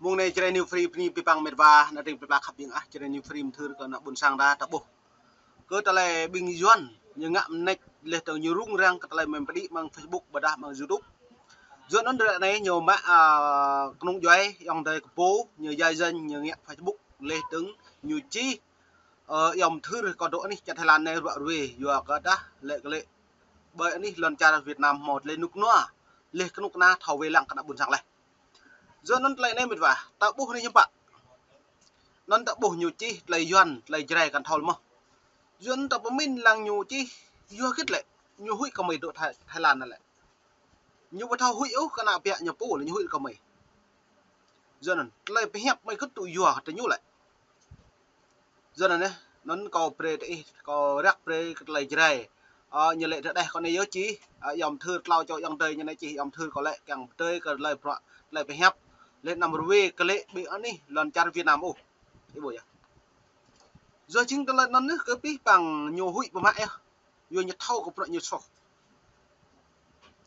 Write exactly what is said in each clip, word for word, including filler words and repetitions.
Mông anai Jrai New Free bơni abih bang met wa, ană tring plơi pla khăp ƀing ah, Jrai New Free mơthưr kơ ană ƀôn sang ta ta ƀuh. Kơ tơlơi ƀing Yuan, ñu ngă mơneč laih dơ̆ng ñu rŭng răng kơ tơlơi mơ̆n pơđĭ mơ̆ng Facebook ƀôdah mơ̆ng YouTube. Yua anŭn ră anai ñu mă, a, kơnung djuai ayŏng adơi kơ pô, ñu yai janh, ñu ngă Facebook laih dơ̆ng ñu čih, ơ, ayŏng mơthưr kơ dŏ anih čar Thái Lan anai ruă ruê, yua kơ dah lĕ kơ lĕ ƀơi anih lŏn čar Việt Nam hmâo tơlơi rơnŭk rơnua, laih kơnuk kơna thâo wai lăng kơ ană ƀôn sang laih. Yua anŭn tơlơi anai met wa, ta ƀuh anai hiư̆m pă. Anŭn ta ƀuh ñu čih tơlơi Yuan, tơlơi Jrai kăn thâo lĕ mơ̆n. Yua anŭn ta pơmĭn lăng ñu čih, yua hơget lĕ, ñu huĭ kơ mơi dŏ Thái, Thái Lan anŭn lĕ. Ñu ƀu thâo huĭ ôh kơ ană ƀiă ñu pô lĕ ñu huĭ kơ mơi. Yua anŭn, tơlơi pơhiăp mơi kơ̆t tŭ yua kơ ñu lĕ. Yua anŭn yơh, anŭn kâo brơi tơ ih, kâo răk brơi kơ tơlơi Jrai. Ơ, ñu lĕ tơdeh kâo anai yơh čih, ơ, ayŏng mơthưr tlâo čô ayŏng adơi ñu anai čih, ayŏng mơthưr kâo lĕ kiăng pơdơi kơ tơlơi bruă, tơlơi pơhiăp. Laih anăm ruê kơ lĕ ƀing anih lŏn čar Việt Nam ôh. Ih ƀuh yơh. Yua jing tơlơi anŭn yơh kơ abih bang ñu huĭ biă mă yơh. Yua ñu thâo kơ bruă ñu soh.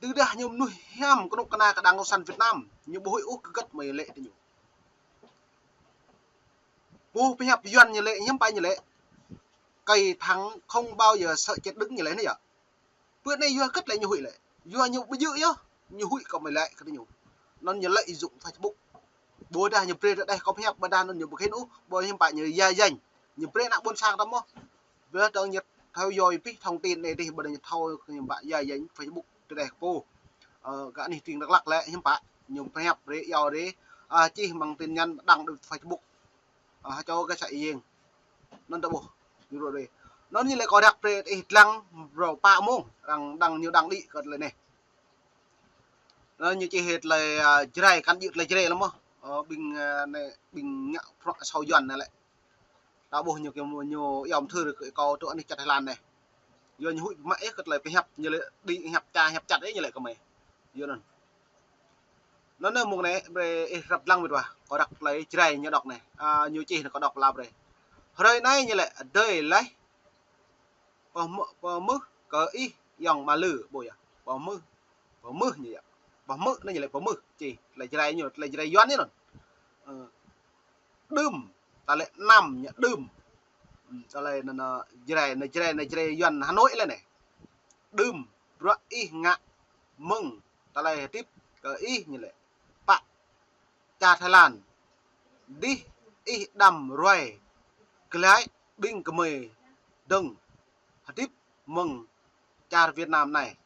Tơdah ñu mơnuih hiam kơnuk kơna kơ đảng cộng sản Việt Nam, ñu ƀu huĭ ôh kơ hơget mơi lĕ tơ ñu. Pô pơhiăp Yuan ñu lĕ, hiư̆m pă ñu lĕ. Cây thắng không bao giờ sợ chết đứng ñu lĕ anai yơh. Pơ anai yua hơget lĕ ñu huĭ lĕ. Yua ñu ƀu djơ̆ yơh, ñu huĭ kơ mơi lĕ kơ tơ ñu. Anŭn ñu lợi dụng Facebook. Ƀôdah ñu brơi tơdeh kâo pơhiăp ƀôdah anŭn ñu ƀu khĭn ôh, ƀôdah hiư̆m pă ñu yai janh. Ñu brơi ană ƀôn sang ta mơ̆n. Ƀôdah dơ̆ng ñu thâo yoi abih thông tin anai dih, ƀôdah ñu thâo hiư̆m pă yai janh Facebook tơdeh kơ pô. Ơ, kơ anih tring Dak Lak lĕ hiư̆m pă, ñu pơhiăp rê, iâu rê, a, čih mơ̆ng tin nhắn đăng đôč Facebook. A, ha čô kơ sa ih yeng. Anŭn ta ƀuh, ñu ruă rê. Anŭn ñu lĕ kâo răk brơi ih lăng, brơi pă mông, đăng, đăng ñu đăng đĭ kơ tơlơi anai. Anŭn ñu čih tơlơi, a, Jrai, kăn djơ̆ tơlơi Jrai lĕ mơ̆n. Ơ, ƀing, a, anai, ƀing ngă bruă asâo Yuan anai lĕ. Ta ƀuh ñu kơ ñu ayŏng mơthưr kơ kâo dŏ anih čar Thái Lan anai. Yua ñu huĭ biă mă yơh kơ tơlơi pơhiăp, ñu lĕ đĭ hiăp ča hiăp čăt yơh ñu lĕ kơ mơi. Yua anŭn. Anŭn anai mông anai brơi ih răp lăng met wa, kâo răk tơlơi Jrai ñu đŏk anai. A, ñu čih anai kâo đŏk pơala brơi. Hrơi anai ñu lĕ adơi laih pơhmư̆, pơhmư̆ kơ ih ayŏng Ama Lư, ƀuh yơh. Pơhmư̆, pơhmư̆ ñu yơh. Pơhmư̆ anai ñu lĕ pơhmư̆, čih tơlơi Jrai ñu, tơlơi Jrai Yuan ñu anŭn. Ơ, đưm, ta lĕ năm ñu đưm. Ư, tơlơi anŭn, anŭn Jrai, anŭn Jrai, anŭn Jrai Yuan Hà Nội lĕ anai. Đưm, bruă ih ngă mơ̆ng tơlơi hơdip kơ ih ñu lĕ. Pă čar Thái Lan. Dih ih đăm ruai glaĭ ƀing gơmơi dơ̆ng hơdip mơ̆ng čar Việt Nam anai.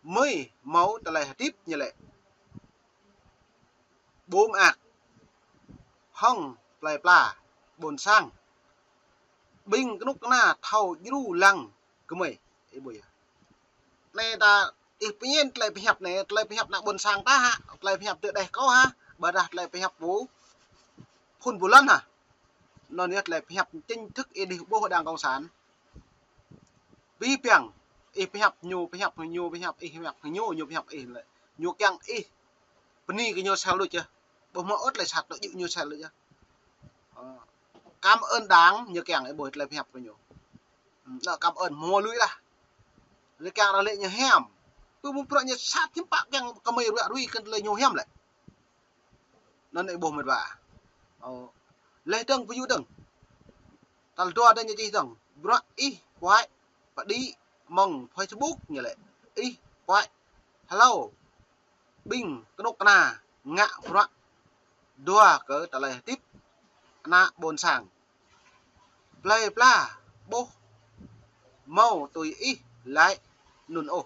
Mơi hmâo tơlơi hơdip ñu lĕ ƀu mơak hŏng plơi pla ƀôn sang. Ƀing kơnuk kơna thâo djru lăng gơmơi. Ih ƀuh yơh. Anai ta ih pơñen tơlơi pơhiăp anai, tơlơi pơhiăp ană ƀôn sang ta hă, tơlơi pơhiăp tơdeh kâo hă, ƀôdah tơlơi pơhiăp pô phun pô lŏn hă. Anŭn yơh tơlơi pơhiăp chính thức ih đih ƀuh đảng cộng sản. Abih bang ih pơhiăp ñu, pơhiăp ñu, pơhiăp ih, pơhiăp ñu, ñu pơhiăp ih lĕ. Ñu kiăng ih bơni kơ ñu sel đôč yơh. Ƀu hmâo ôh tơlơi sat dŏ djơ̆ ñu sel đôč yơh. Ơ, cảm ơn đảng ñu kiăng ih ƀuh tơlơi pơhiăp kơ ñu. Ư, anŭn cảm ơn hmâo lui dah. Lĕ kiăng arăng lĕ ñu hiam. Pơ mơ̆ng bruă ñu sat hiư̆m pă kiăng kơ mơi ruă rui kơ tơlơi ñu hiam lĕ. Anŭn ih ƀuh met wa. Ơ, laih dơ̆ng pơyŭ dơ̆ng. Tal dua dơ̆ng ñu čih dơ̆ng. Bruă ih puăi pơđĭ mơ̆ng Facebook ñu lĕ. Ih puăi. Hello. Ƀing kơnuk kơna ngă bruă dua kơ tơlơi hơdip ană ƀôn sang. Plơi pla ƀu hmâo tui ih laĭ anŭn ôh.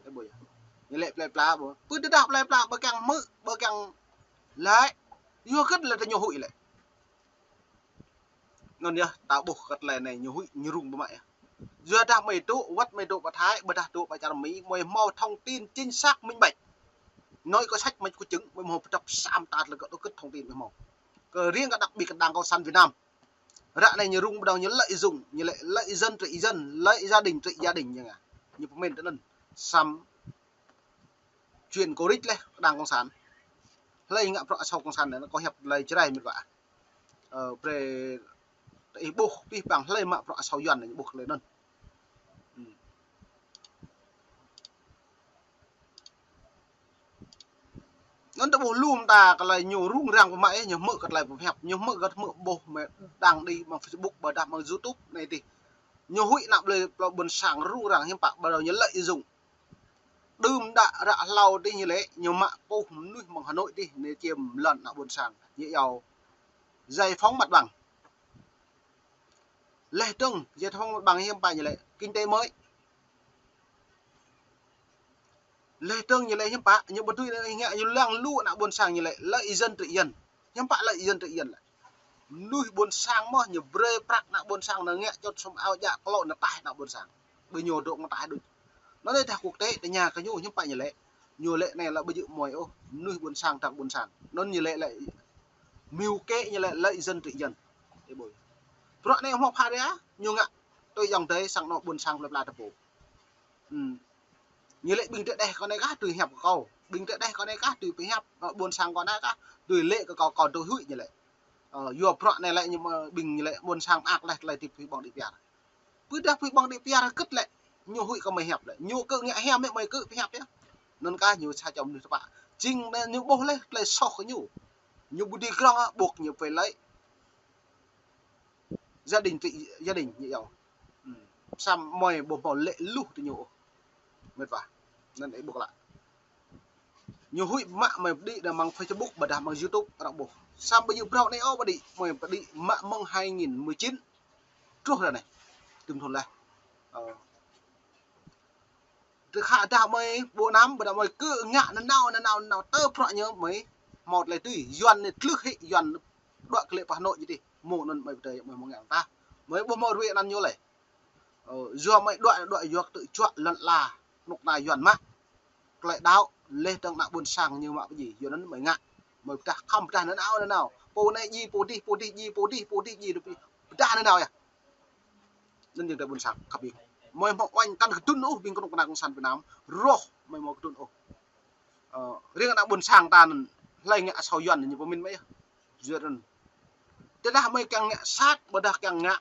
Ih ƀuh yơh. Ñu lĕ plơi pla ƀu. Pơ tơdah plơi pla ƀu kiăng hmư̆, ƀu kiăng laĭ. Yua hơget lĕ tơ ñu huĭ lĕ. Anŭn yơh, ta ƀuh kơ tơlơi anai ñu huĭ, ñu rŭng biă mă yơh. Yua dah mơi dŏ, wơ̆t mơi dŏ pơ Thái, ƀôdah dŏ pơ čar Mi, mơi hmâo thông tin chính xác minh bạch. Nói có sách mách có chứng, mơi hmâo pơdŏp sa mơta tơlơi gơ̆ dŏ kơ̆t thông tin mơi hmâo. Kơ riêng kơ đặc biệt kơ đảng cộng sản Việt Nam. Ră anai ñu rŭng ƀơđŏng ñu lợi dụng, ñu lợi, lợi dân trị dân, lợi gia đình trị gia đình ñu ngă. Ñu pơmĭn tơ anŭn. Săm chuyển cô rích lĕ đảng cộng sản. Hlơi ngă bruă asâo cộng sản anai, kâo hiăp tơlơi Jrai met wa. Ơ, brơi ih ƀuh, abih bang hlơi mă bruă asâo Yuan anai ƀuh tơlơi anŭn. Ư. Anŭn ta ƀuh lŏm ta kơ tơlơi ñu rŭng răng pơmă ih, ñu hmư̆ kơ tơlơi pơhiăp, ñu hmư̆ kơ hmư̆ ƀuh mơ̆ng đang đi mơ̆ng Facebook, ƀôdah mơ̆ng YouTube anai tih. Ñu huĭ ană plơi plơi ƀôn sang rŭng răng hiư̆m pă, ƀơi ñu lợi dụng. Đưm đă ră hlâo tih ñu lĕ, ñu mă puh mơnuih mơ̆ng Hà Nội tih, ñu čiêm lŏn ană ƀôn sang, ñu iâu giải phóng mặt bằng. Laih dơ̆ng giải phóng mặt bằng hiư̆m pă ñu lĕ, kinh tế mới. Laih dơ̆ng ñu lĕ hiư̆m pă, ñu ƀu dưi ngă, ñu lăng lu ană ƀôn sang ñu lĕ, lợi dân trị dân. Hiư̆m pă lợi dân trị dân lĕ. Mơnuih ƀôn sang mơ̆n ñu brơi prăk ană ƀôn sang nao ngă čŏt sum ao jak klô nao taih ană ƀôn sang. Ƀơi ñu dŏ ngă taih đôč. Anŭn lĕ dah quốc tế tơña kơ ñu hiư̆m pă ñu lĕ. Ñu lĕ anai lĕ ƀu djơ̆ mơ̆ng ôh, mơnuih ƀôn sang trăng ƀôn sang. Anŭn ñu lĕ lĕ mưu kế ñu lĕ lợi dân trị dân. Ih ƀuh. Bruă anai hmâo pha ria, ñu ngă tui ayŏng adơi sang anŏ ƀôn sang plơi pla ta pô. Ư. Ñu lĕ ƀing tơdeh kơ anai kah tui hiăp kơ kâo. Ƀing tơdeh kơ anai kah tui pơhiăp, ƀôn sang kơ anai kah tui lĕ kơ kâo, kâo tui huĭ ñu lĕ. Ơ, yua bruă anai lĕ ñu mă ƀing ñu lĕ ƀôn sang mơak laih tơlơi tip phi ƀong đĭ piar. Ƀôdah phi ƀong đĭ piar kơt lĕ, ñu huĭ kơ mơi hiăp lĕ. Ñu kơ ngă hiam mơi kơ pơhiăp yơh. Anŭn kah ñu sa čô mơnuih tơpă. Jing anai ñu ƀuh laih tơlơi soh kơ ñu. Ñu ƀu dưi krong ôh, ƀuh ñu phải lấy gia đình trị gia đình ñu iâu. Ư. Samơ̆ mơi ƀu hmâo lĕ luh tơ ñu ôh. Mĕt wa. Anŭn ih ƀuh lă. Ñu huĭ mă mơi pơđĭ đa mơ̆ng Facebook, ƀôdah mơ̆ng YouTube, arăng ƀuh. Samơ̆ ƀu djơ̆ phrâo anai ôh pơđĭ, mơi pơđĭ mă mơ̆ng hai nghìn mười chín truh ră anai. Tơm thun laih. Ơ. Tơ khă dah mơi ƀu năm, ƀôdah mơi kơ ngă nanao, nanao, nanao, tơ bruă ñu mơi hmâo tơlơi tui, Yuan anai tlưh hĭ, Yuan đuaĭ kơ lĕ pơ Hà Nội ñu tih. Mơ̆ng anŭn mơi pơdơi, mơi hmâo ngă tah. Mơi ƀu hmâo ruai anăn ñu lĕ. Ơ, yua mơi đuaĭ, đuaĭ yua kơ tơčuă lŏn ala, kơnuk kơna Yuan mă. Tơlơi đaŏ, laih dơ̆ng ană ƀôn sang ñu mă pơjing, yua anŭn mơi ngă. Mơi pơdah khŏm pơdah nanao, nanao. Pô anai djai, pô dih, pô dih djai, pô dih, pô dih djai, pơdah nanao yơh. Anŭn jing tơ ƀôn sang khăp ƀing. Mơi hmâo uănh kăn kơdŭn ôh ƀing kơnuk kơna cộng sản Việt Nam, rŏh mơi hmâo kơdŭn ôh. Ơ, riêng ană ƀôn sang ta anŭn, hlơi ngă asâo Yuan ñu pơmĭn mơi yơh. Yua anŭn. Tơdah mơi kiăng ngă sat, ƀôdah kiăng ngă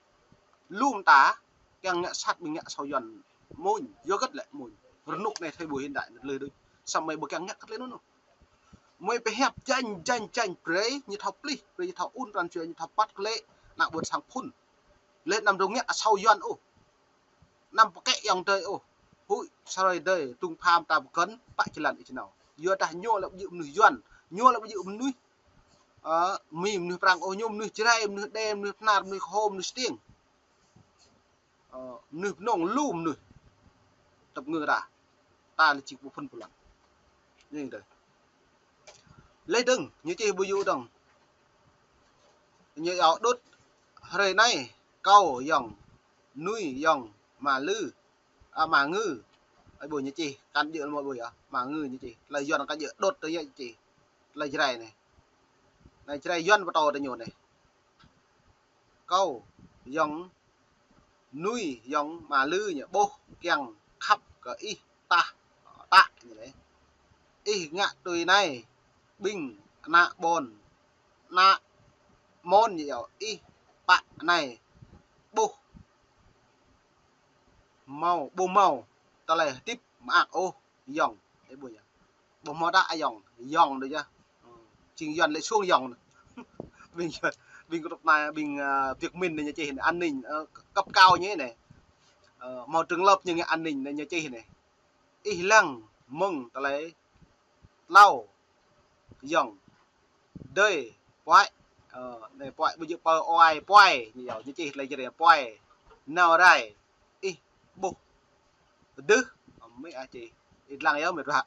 lŏm ta, kiăng ngă sat ƀing ngă asâo Yuan mơ̆n, yua hơget lĕ mơ̆n. Rơnŭk anai thời buổi hiện đại anai tơlơi đôč. Samơ̆ mơi ƀu kiăng ngă kơ tơlơi anŭn ôh. Mơi pơhiăp janh, janh, janh brơi, ñu thâo plih, brơi ñu thâo un pran jua, ñu thâo păt kơ lĕ, ană ƀôn sang phŭn. Lĕ anăm dŏ ngă asâo Yuan ôh. Anăm pơkĕ ayŏng adơi ôh. Huĭ sơrơi adơi, tŭng pham ta pơkŏn, pă jơlan ih jơnao. Yua dah ñu lĕ ƀu djơ̆ mơnuih Yuan, ñu lĕ ƀu djơ̆ mơnuih, ơ, Mi, mơnuih Prăng ôh, ñu mơnuih Jrai, mơnuih Đê, mơnuih Bơhnar, mơnuih Kơho, mơnuih Stiêng. Ơ, mơnuih Mnông lu mơnuih. Tơpă ngă ta. Ta lĕ jing pô phŭn pô lăng. Ñu dơi. Laih dơ̆ng, ñu čih ƀu djơ̆ dơ̆ng. Ñu iâu đŭt hrơi anai, kâo yŏng, nuih yŏng, mă lư, a, mă ngư. Ơi ƀuh ñu čih, kăn djơ̆ mơ̆ ƀuh yơh, mă ngư ñu čih. Tơlơi Yuan kăn djơ̆ đŭt tơ ñu čih. Tơlơi Jrai anai. Anai Jrai Yuan pơtô tơ ñu anai. Kâo yŏng, nuih yŏng, mă lư ñu ƀuh kiăng khăp kơ ih tah, tah ñu lĕ. Ih ngă tui anai, ƀing ană ƀôn, ană mơ̆n ñu iâu ih pă anai ƀuh hmâo, ƀu hmâo tơlơi hơdip mơak ôh, yŏng. Ih ƀuh yơh. Ƀu hmâo đa ayŏng, yŏng đôč yơh. Jing Yuan lĕ suông yŏng. Ƀing, ƀing kơnuk kơna, ƀing, ơ, Việt Minh anai ñu čih anai, an ninh, ơ, cấp cao ñu anai. Ơ, hmâo trường lớp ñu ngă an ninh anai ñu čih anai. Ih lăng mơ̆ng tơlơi tlâo yŏng. Dơi, puai. Ơ, anai puai, ƀu djơ̆ pơ oai, puai. Ñu iâu, ñu čih tơlơi Jrai puai. Nao rai. Ih ƀuh dơ̆ng, ơ, mơi a čih. Ih lăng yơh mơi ruă.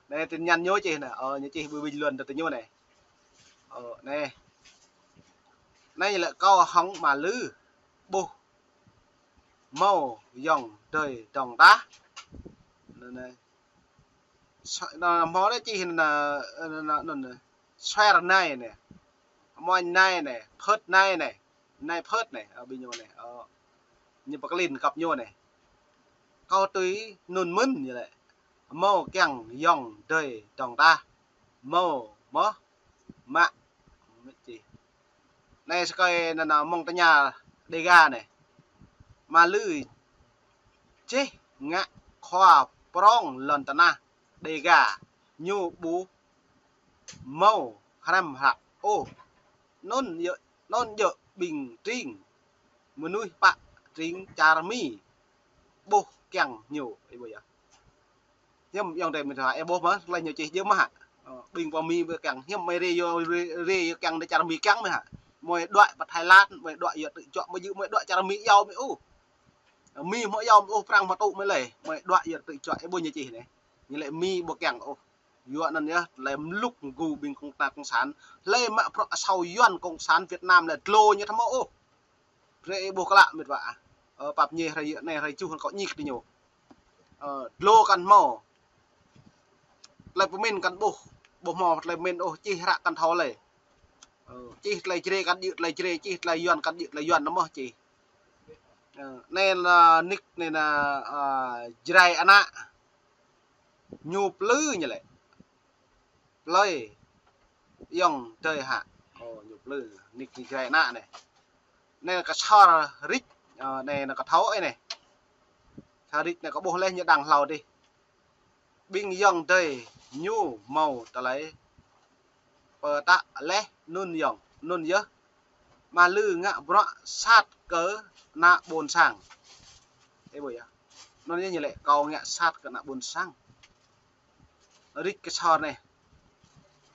Anai tin nhắn ñu čih anai. Ơ, ñu čih ƀơi bình luận tơ ñu anai. Ơ, anai. Anai lĕ kâo hŏng mă lư. Ƀuh hmâo yŏng dơi dŏng tah. Anai, anai. Sa-, anai, hmâo anai čih anai, anai, anai, anai. Suer anai anai. Hmâo anai anai, phơt anai anai. Anai phơt anai, ơ, ƀing ñu anai. Ơ, ñu pơklin kăp ñu anai. Kâo tui anŭn mơ̆n ñu lĕ. Hmâo kiăng yŏng dơi dŏng tah. Hmâo mơ̆ mă. Mĕt čih. Anai sơkơi anai, anai mơ̆ng tơña Đêga anai. Mă lư čih ngă khua prong lŏn tơnah Đêga. Ñu ƀu hmâo hrăm hră ôh. Anŭn yơh, anŭn yơh ƀing tring mơnuih pă tring čar Mi ƀuh kiăng ñu, ih ƀuh yơh. Hiư̆m ayŏng adơi mĭt wa, ih ƀuh mơ̆, tơlơi ñu čih djơ̆ mơ̆ hă? Ơ, ƀing pơ Mi ƀuh kiăng, hiư̆m mơi rai yơh, rai, rai yơh kiăng đơ čar Mi kiăng mơ̆ hă? Mơi đuaĭ pơ Thái Lan, mơi đuaĭ yơh tơčuă, mơi djơ̆, mơi đuaĭ čar Mi iâu mơi ôh. Mi hmâo iâu mơi ôh, Prăng hmâo tŭ mơi lĕ, mơi đuaĭ yơh tơčuă, ih ƀuh ñu čih anai. Ñu lĕ Mi ƀuh kiăng ôh. Yua anŭn yơh, tơlơi mlŭk mgu ƀing kông ta cộng sản, tơlơi mă bruă asâo Yuan cộng sản Việt Nam lĕ dlô ñu thâo mơ̆ ôh. Brơi ih ƀuh klă mĭt wa. Ơ, pap ñe hrơi anai hrơi tơjuh kâo ñik tơ ñu. Ơ, dlô kăn hmâo. Tơlơi pơmĭn kăn ƀuh, ƀuh hmâo tơlơi pơmĭn ôh, čih hră kăn thâo lơi. Ơ, čih tơlơi Jrai kăn djơ̆ tơlơi Jrai, čih tơlơi Yuan kăn djơ̆ tơlơi Yuan anŭn mơ̆ čih. Ơ, anai lĕ nik anai lĕ, ơ, Jrai ană. Ñu plư ñu lĕ. Plơi. Ayŏng adơi hă. Ơ, ñu plư. Nik ñu Jrai ană anai. Anai lĕ kơ Ksor Rit. Ơ, anai lĕ kơ thâo ih anai. Ksor Rit anai kơ ƀuh leh ñu đăng hlâo dih. Ƀing ayŏng adơi ñu hmâo tơlơi pơtă leh anŭn yơh, anŭn yơh. Mă lư ngă bruă sat kơ ană ƀôn sang. Ih ƀuh yơh. Anŭn yơh ñu lĕ kâo ngă sat kơ ană ƀôn sang. Rit Ksor anai.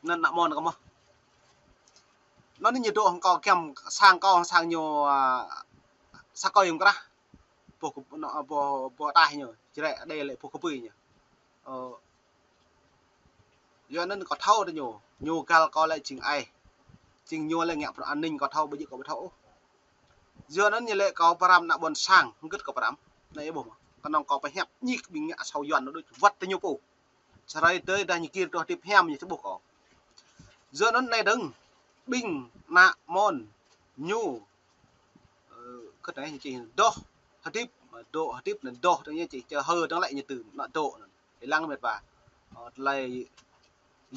Anŭn ană mơnuih kơ mơ̆. Anŭn ñu dŏ hăng kâo kiăng sang kâo hăng sang ñu, a, sa kơi yơh krah. Boh kơ, anŭn, boh, boh ataih ñu. Jrai đe lĕ boh kơpui ñu. Ơ, yua anŭn kâo thâo tơ ñu, ñu găl kâo lĕ jing ai. Jing ñu lĕ ngă bruă an ninh kâo thâo, ƀu djơ̆ kâo ƀu thâo ôh. Yua anŭn ñu lĕ kâo pơrăm ană ƀôn sang, hơget kâo pơrăm. Anai ih ƀuh mơ̆, kơnơ̆ng kâo pơhiăp ñik ƀing ngă asâo Yuan anŭn đôč wơ̆t tơ ñu pô. Sa hrơi tơi dah ñu gir tơ hơdip hiam ñu či ƀuh kâo. Yua anŭn anai dơ̆ng, ƀing ană mơnuih ñu, ơ, kơ anai ñu čih dŏ hơdip, dŏ hơdip anai dŏ dơ̆ng ñu čih, čơ hơ dơ̆ng lĕ ñu tŭ, anŭn dŏ anŭn. Ih lăng mĭt wa. Ơ, tơlơi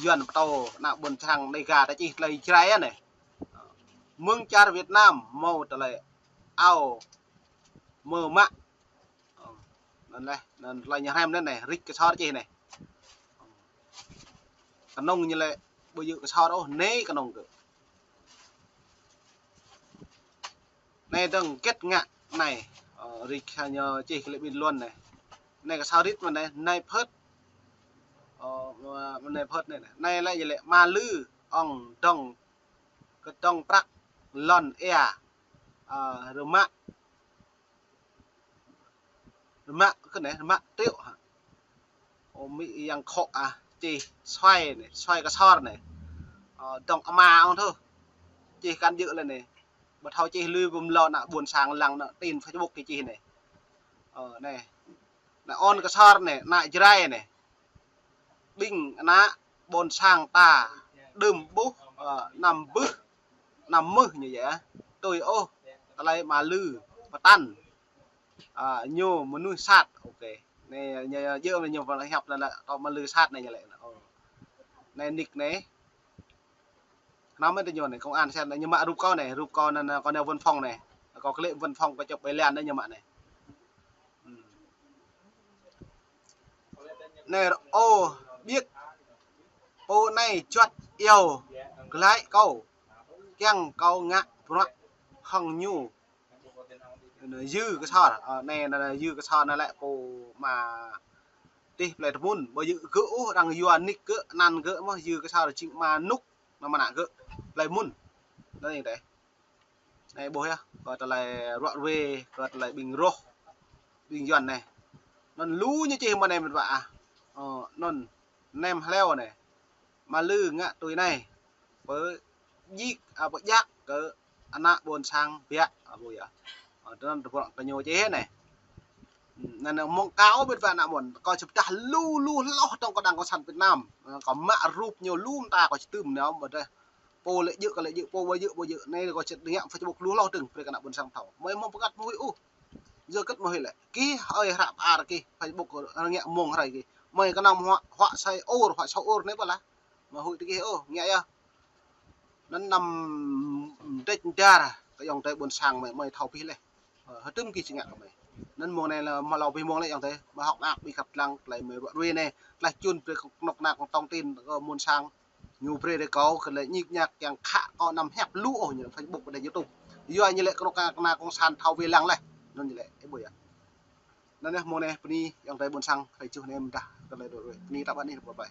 Yuan pơtô ană ƀôn sang Đêga ta čih tơlơi Jrai anai. Mơ̆ng čar Việt Nam hmâo tơlơi ao mơmă. Ơ, anŭn lĕ, anŭn tơlơi ñu hrăm anŭn anai, Rit Ksor čih anai. Kơnơ̆ng ñu lĕ ƀu djơ̆ Ksor ôh, anai kơnơ̆ng gơ̆. Anai dơ̆ng hơget ngă anai. Ơ, Rit Ksor ñu čih kơ lĕ bình luận anai. Anai Ksor Rit mơ̆n anai, anai phơt. Ơ, mơ̆n anai phơt anai. Anai lĕ ñu lĕ mă lư ŏng dŏng, kơdŏng prăk lŏn ia. Ơ, rơmă. Rơmă kơ anai, rơmă triệu hă. Ơ, Mi yang khŏ ah, čih suai anai, suai Ksor anai. Ơ, dŏng ama ŏng thâo. Čih kăn djơ̆ lĕ anai. Ƀu thâo čih lui ƀu mlâo ană ƀôn sang lăng anŭn tin Facebook kơ čih anai. Ơ, anai. Ană ŏng Ksor anai, ană Jrai anai. Ƀing ană ƀôn sang ta đưm ƀuh, ơ, anăm ƀuh, anăm mưh ñu yơh. Tui ôh, tơlơi mă lư pơtăn. Ơ, ñu mơnuih sat, ok. Anai, ñu, ñu, djơ̆ ñu pơhiăp anŭn lĕ, tŏ mă lư sat anai ñu lĕ. Ơ. Anai nik anai. Kơnơ̆ng mơ̆n tơ ñu anai, công an sen anai, ñu mă rup kâo anai, rup kâo anŭn, anŭn, kâo nao văn phòng anai. Kâo kơ lĕ văn phòng kâo čŏp ƀai lan anai ñu mă anai. Ừm. Anai, ơ, ƀiă. Pô anai juăt iâu glaĭ kâo. Kiăng kâo ngă bruă hăng ñu. Anai Yư Ksor, ơ, anai, anai, anai Yư Ksor anai lĕ pô mă tih plei tơmun, ƀu djơ̆ gơ̆ ôh, arăng yua nik gơ̆, anăn gơ̆ mơ̆, Yư Ksor jing mă nuk, anŭn mơnă gơ̆, plei mun. Anŭn yơh dêh. Anai ƀuh yơh, kơ tơlơi ruă ruê, kơ tơlơi ƀing roh, ƀing Yuan anai. Anŭn lu ñu čih mơ̆n anai mĭt wa ah. Ơ, anŭn, nem hleo anai. Mă lư ngă tui anai. Pơjik, a, pơjăk kơ ană ƀôn sang biă, a, ƀu yơh. Ơ, tơnăn tơpă tơ ñu čih anai. Anŭn, anŭn mơ̆ng kâo mĭt wa ană mơ̆n, kâo či pơdah lu, lu hloh tŏng kơ đảng cộng sản Việt Nam. Ơ, kâo mă rup ñu lu mơta kâo či tơm anai, ƀu djơ̆. Pô lĕ djơ̆, kâo lĕ djơ̆, pô ƀu djơ̆, ƀu djơ̆. Anai kâo či ngă Facebook lu hloh dơ̆ng, brơi kơ ană ƀôn sang thâo. Mơi hmâo pơkăt mơ̆ huĭ ôh. Yua hơget mơ̆ huĭ lĕ. Kih ơi hră pơar kih, Facebook kơ arăng ngă mơ̆ng hrơi kih. Mơi kơnơ̆ng huă, huă sa ur, huă sa ur anai pơlah. Mơ̆ huĭ tơ kih ôh, ngă yơh. Anŭn anăm dĕč dar, kơ ayŏng adơi ƀôn sang mơi, mơi thâo pih leh. Ơ, hơdôm kih či ngă kơ mơi. Anŭn mơ̆ng anai lĕ, mơ̆ hlâo pih mơ̆ng lĕ ayŏng adơi, mơi hŏk mơak ƀing khăp lăng, tơlơi mơi ruă ruê anai, tơlơi čun brơi kơnuk kơna kơtong tin, kơ ƀôn sang. Ñu brơi rơi kâo kơ lĕ ñik ñak kiăng khă kâo anăm hiăp lu ôh ñu lĕ Facebook ƀơi YouTube. Yua ñu lĕ kơnuk kơna cộng sản thâo wai lăng laih. Anŭn ñu lĕ, ih ƀuh yơh. Anŭn yơh mơ̆ng anai bơni ayŏng adơi ƀôn sang, hrơi juh anai mơdah kơ lĕ đôč. Bơni ta ƀă anih, bye bye.